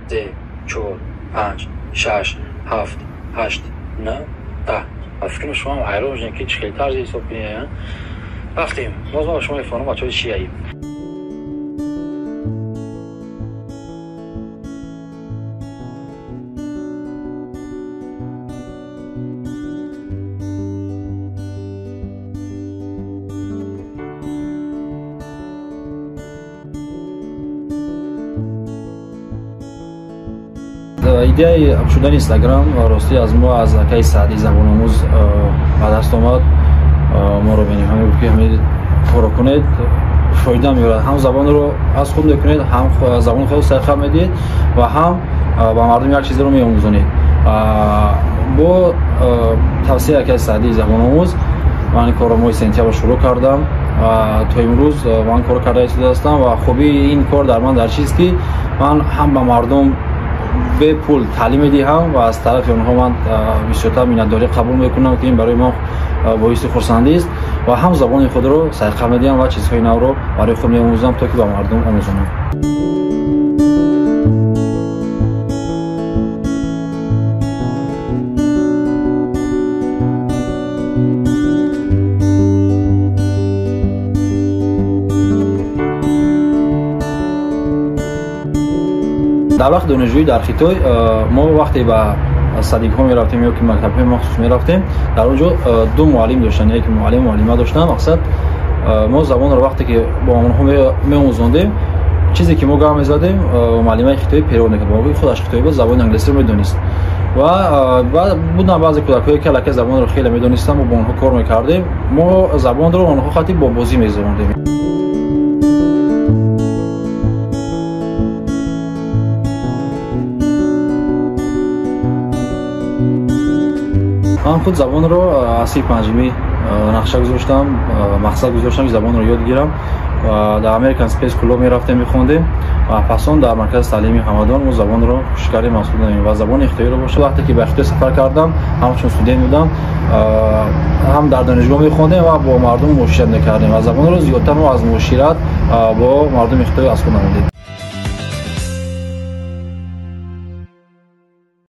3, 4, 5, 6, 7, 8, 9, 10. Ба фикрам шумо ҳам ҳайрон мешавед, ки чӣ хел тарзи ҳисоб кунед. Рафтем. Боз мо ба шумо мефаҳмонам, бачаҳо, чияи. Идеяи шудани Инстаграм ростӣ аз мо, аз акаи Саъди забономӯз ба даст омад. Моро бениҳоят гуфт, ки ҳамин корро кунед, фоида меорад, ҳам забонро аз худ мекунед, ҳам забони худро сайқал медиҳед ва ҳам ба мардум як чизеро меомӯзонед. Бо тавсияи акаи Саъди забономӯз ман ин корро моҳи сентябр шурӯъ кардам ва то имрӯз ман кор карда истода ҳастам. Ва хубии ин кор дар ман дар чист, ки ман ҳам ба мардум бепул таълим медиҳам ва аз тарафи онҳо ман бисёртар миннатдорӣ қабул мекунам, ки ин барои ман боиси хурсандист, ва ҳам забони худро сайқал медиҳам ва чизҳои навро барои худ меомӯзам, то ки ба мардум омӯзонам. Дар вақти донишҷӯӣ дар Хитой мо вақте ба садикҳо мерафтем ё ки мактабҳои махсус мерафтем, дар он ҷо ду муаллим доштанд, яке муаллим, муаллима доштанд. Мақсад, мо забонро вақте ки бо онҳо меомӯзондем, чизе ки мо гап мезадем, муаллимаи хитоӣ перевод мекард. Бо худаш хитоӣ буд, забони англисиро медонист. Ва буданд баъзе кӯдакҳое, ки аллакай забонро хеле медонистанд, мо бо онҳо кор мекардем. Мо забонро онҳо хати бо бозӣ мегузарондем. Ман худ забонро аз синфи панҷумӣ нақша гузоштам, мақсад гузоштам, ки забонро ёд гирам. Ва дар American Space Club мерафтем, мехондем ва пас он дар маркази таълими Ҳамадон мо забонро хуш кардем, мақсуд намудем ва забони хитоиро бошад. Вақте ки ба Хитой сафар кардам, ҳамчун студент будам, ҳам дар донишгоҳ мехондем ва бо мардум муошират мекардем ва забонро зиёдтар мо аз муошират бо мардуми Хитой аз худ намудем.